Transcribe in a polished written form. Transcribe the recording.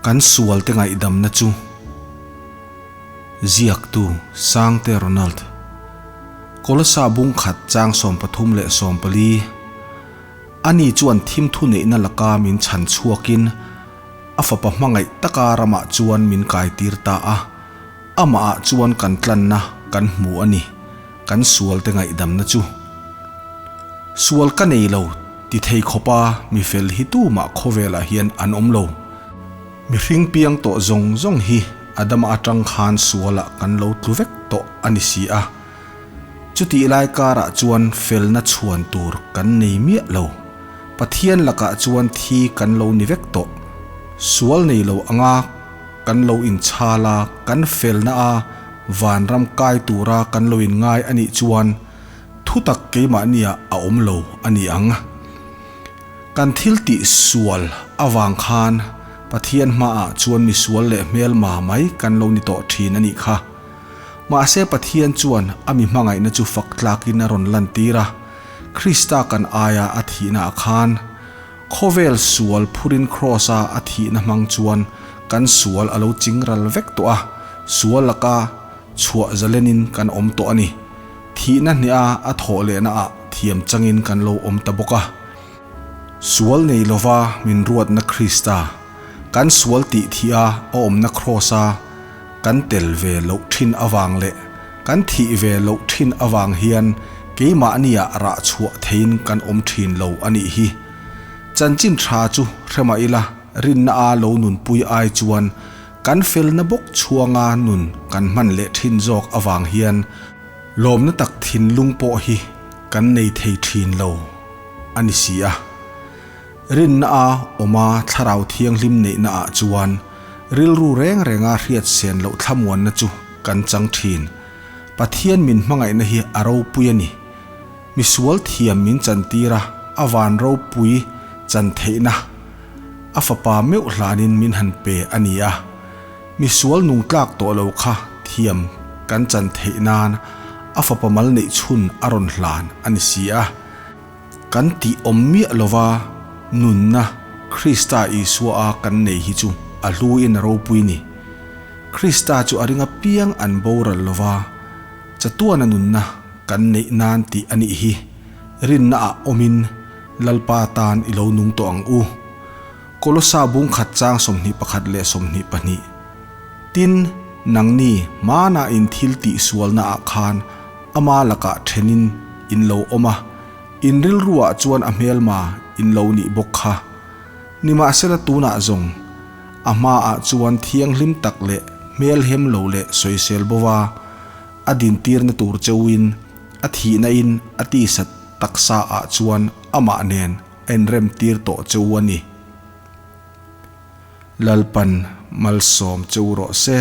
Kan sualte ngaihdamna chu Ziaktu Sangte Ronald Kolosa bung khat chang 33 leh 40 Ani chuan thim thu neihna laka min chhan chhuakin a fapa hmangaih taka ramah chuan min kaitir ta a, amahah chuan kan tlanna kan hmu a ni, kan sualte ngaihdamna chu. Sual ka nei lo ti thei khawpa mi fel hi tumah khawvelah hian an awm lo. Mihring piang tawh zawng zawng hi Adama atang khan sualah kan lo tlu vek tawh a ni si a. Chutih lai karah chuan felna chhuan tur kan nei miah lo. Pathian lakah chuan thi kan lo ni vek tawh. Sual nei lo anga kan lo inchhal a, kan felna a vanram kai tura kan lo inngai a nih chuan thutak keimahniah a awm lo a ni ang. Kan thil tih sual avang khan Pathian hmaah chuan misual leh hmelma mai kan lo ni tawh thin a nih kha. Mahse Pathian chuan a mi hmangaihna chu fak tlakin a rawn lantir a, Krista kan aia a thihna ah khan khawvel sual phurin Kraws-a a thihna hmang chuan kan sual a lo chingral vek tawh a, sual laka chhuah zalenin kan awm tawh a ni. Thihna hniha a thawh lehna ah thiam changin kan lo awm ta bawk a. Sual nei lova min ruatna Krista, kan sual tih thih a a awmna Kraws-a kan tel ve loh thin avang leh kan thih ve loh thin avang hian keimahniah rah chhuah theiin kan awm thin lo a nih hi. Chanchin tha chu hre mah ila rinna a lo nunpui ai chuan kan felna bawk chhuanga nun kan hman leh thin zawk avang hian lawmna tak thinlung pawh hi kan nei thei thin lo a ni si a. Rinna a awm a Thlarau Thianghlim neihna ah chuan rilru reng renga hriat sen loh thlamuanna chu kan chang thin. Pathian min hmangaihna hi a ropui a ni. Misual thiam min chantir a, a van ropui chan theihna a fapa meuh hlanin min han pe a ni a. Misual nung tlak tawh lo kha thiam kan chan theih nan a fapa mal neih chhun a rawn hlan a ni si a. Kan tih awm miah lova nunna Krista Isua a kan nei hi chu a hlu in a ropui ni. Krista chu a ring apiang an boral lova chatuana nunna kan neih nan tih a nih hi. Rinna ah awmin Lalpa tan i lo nung tawh ang u. Kolosa bung khat chang 21 leh 22. Tin, nangni hmanah in thil tih sualna ah khan Ama lakah thenin in lo awm a, in rilruah chuan a hmelma in lo nih bawk kha. Nimahsela tunah zawng, a hmaah chuan thianghlim tak leh hmelhem lo leh sawisel bova a dintirna tur cheuhin a thihna in a tisat taksa ah chuan amah nen a inremtir tawh cheu a ni. Lalpan malsawm cheu rawh se.